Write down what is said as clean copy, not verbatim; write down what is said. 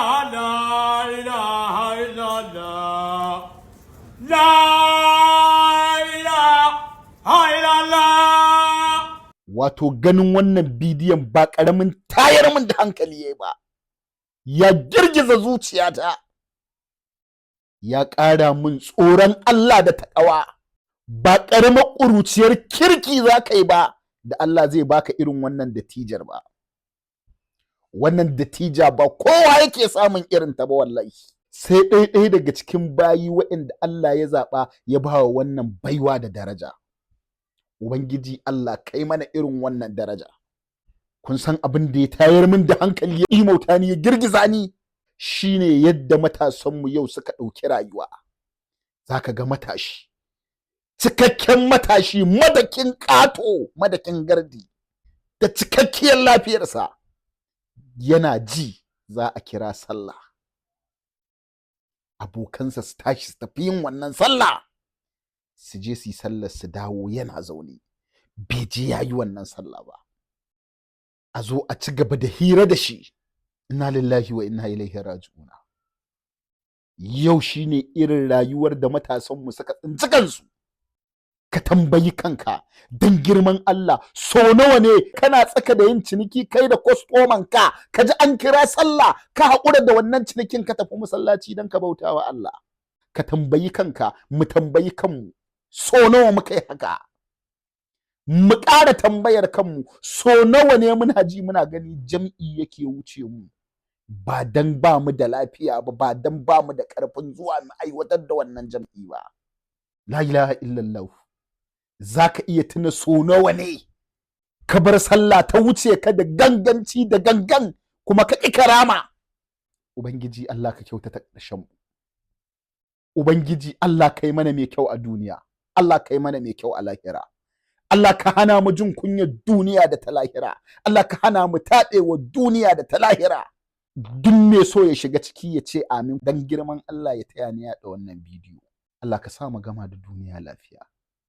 La ilaha illallah. La ilaha illallah. Wato ganin wannan bidiyon ba ƙaramin tayar min da hankali yayi ba, ya girgiza zuciyata, ya ƙara min tsoron Allah da taƙawa. Ba ƙaramar ƙuruciyar kirki za ka yi ba da Allah zai baka irin wannan dattijar ba. Wannan dattija ba kowa yake samun irin ta ba wallahi, sai ɗaya daga cikin bayi waɗanda Allah ya zaɓa ya ba wa wannan baiwa da daraja. Ubangiji Allah, kai mana irin wannan daraja. Kun san abin da ya tayar min da hankali, ya imauta ni, ya girgiza ni, shine yadda matasanmu yau suka ɗauki rayuwa. Zaka ga matashi, cikakken matashi, madakin ƙato, madakin gardi, da cikakkiyar lafiyarsa, yana ji za a kira sallah, abokansa su tashi su tafi yin wannan sallah, su je su yi sallar, su dawo, yana zaune bai je ya yi wannan sallah ba. A zo a ci gaba da hira da shi. Inna lillahi wa inna ilaihi raji'una. Yau shine irin rayuwar da matasanmu suka tsinci kansu. Ka tambayi kanka don girman Allah, so nawa ne kana tsaka da yin ciniki kai da kwastoman ka, ka ji an kira sallah, ka haƙura da wannan cinikin ka tafi masallaci don ka bauta wa Allah? Ka tambayi kanka, mu tambayi kanmu, so nawa muka yi haka? Mu ƙara tambayar kanmu, so nawa ne muna ji muna gani jam'i yake wuce mu, ba dan ba mu da lafiya ba, ba dan ba mu da ƙarfin zuwa mu aiwatar da wannan jam'i ba? La ilaha illallah. Za ka iya tuna so nawa ne ka bar sallah ta wuce ka da ganganci, da gangan kuma ka ƙi karama? Ubangiji Allah, ka kyautata ƙarshen mu. Ubangiji Allah, kai mana mai kyau a duniya. Allah, kai mana mai kyau a lahira. Allah, ka hana mu jin kunyar duniya da ta lahira. Allah, ka hana mu taɓewa duniya da ta lahira. Duk mai so ya shiga ciki ya ce amin. Dan girman Allah ya taya ni yaɗa wannan bidiyo. Allah ka sa mu gama da duniya lafiya.